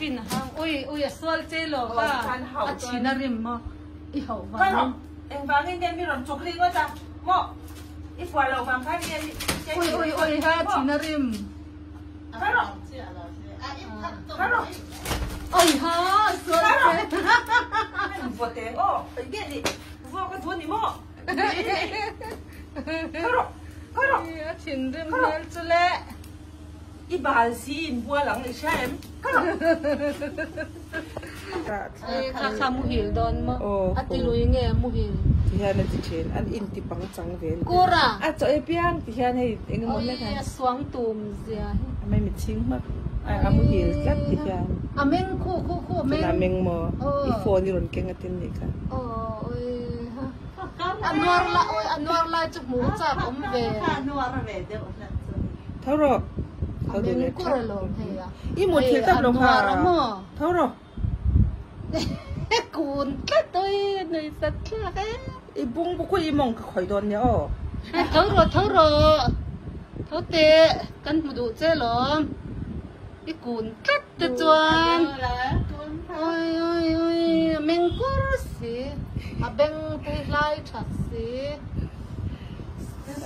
Fin hang ui ui a sual che lo kha a chhin a rim maw i hauh vangin. Engvangin nge mi rawn chuk ringawt a maw i fual loh vang khan nge Ui ui ui ha chhin a rim. Oi ha sual che. A thinrim hmel chu le. I bal si in bual ang i hria em? Kha kha muhil dawn maw? A ti lui nge muhil? Ti hian a ti thin, an in ti pang chang ve ni. Kura! A chaw e piang ti hian hei eng emaw hlek a. A suang tum zia hi. A mai mit chhing hmak. A muhil tlat ti hian. A meng khu khu khu a meng. Tunah a meng maw? I phone i rawn keng a tin nih kha. Aw oi ha. A nuar lai oi a nuar lai chu hmuh chak awm ve. Tho rawh. A meng kur a lawm hei a. I mut thil tak lo kha. Tho rawh. Kun tlat oi nui sat thlak e. I bung buk i mawng ka khawi dawn nia aw. Tho rawh tho rawh. Tho teh kan hmu duh che lawm. I kun tlat te chuan oi oi oi a meng kur si a beng te hlai that si.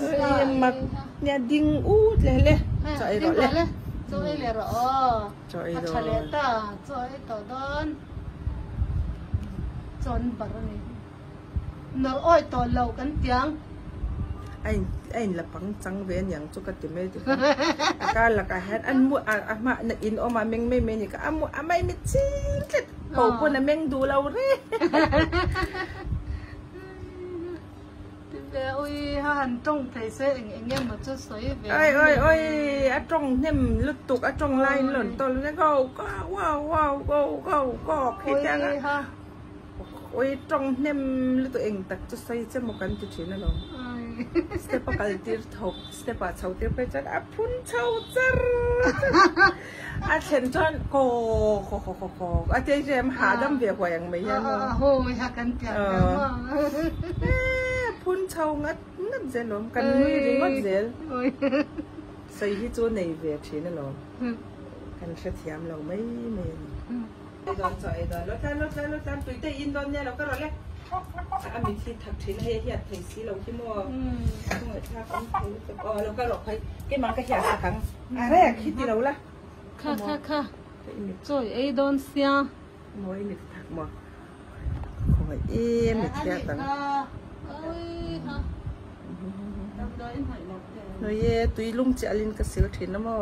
Oi mak nia ding ut leh le chaw ei rawh le. Chaw ei leh rawh aw. Chaw ei A tha leh ta chaw ei tawh dawn. Chaw an bar a ni. Nawrh awi tawh lo kan tiang. A in a in la pang chang ve aniang chu ka ti mai ti kha. A kar lakah hian an mu a a hma na in awm a meng mai mai ni kha a mu a mai mit ching tlat ho pawn a meng duh lo reng. Ti ve ui ha han tawng thei se eng eng emaw chu sawi ve Oi oi oi a tawng hnem lutuk a tawng lai in lawn tawl hle go go wow wow go go go khi tiang a. Ui tawng hnem lutuk eng tak chu sawi che maw kan ti thin alawm. Step a kal tir tho step ah chho tir phei chuan a phun chho char char a thlen chuan kaw kaw kaw kaw kaw a ti rem hahdam ve huai ang mai hian aw. Hawi ha kan pian ber maw. Phun chho ngat ngat zel alawm kan nui ringawt zel. Sawi hi chu nei ve thin alawm. Kan hrethiam lo mai mai a ni. Ei dawn chaw ei dawn lo tlan lo tlan lo tlan tui te in dawn nia lo ka rawh le a mit hi thak thin a hei a hiat thei si lo hi maw khawngaihthlak awm thei lutuk aw lo ka rawh phei keimah ka hiat sak ang a rek hi ti lo la kha kha kha chaw ei dawn sia maw i mit thak maw khawngaih em mit hiat ang Noi e tui lum chiah alin ka sil thin a maw.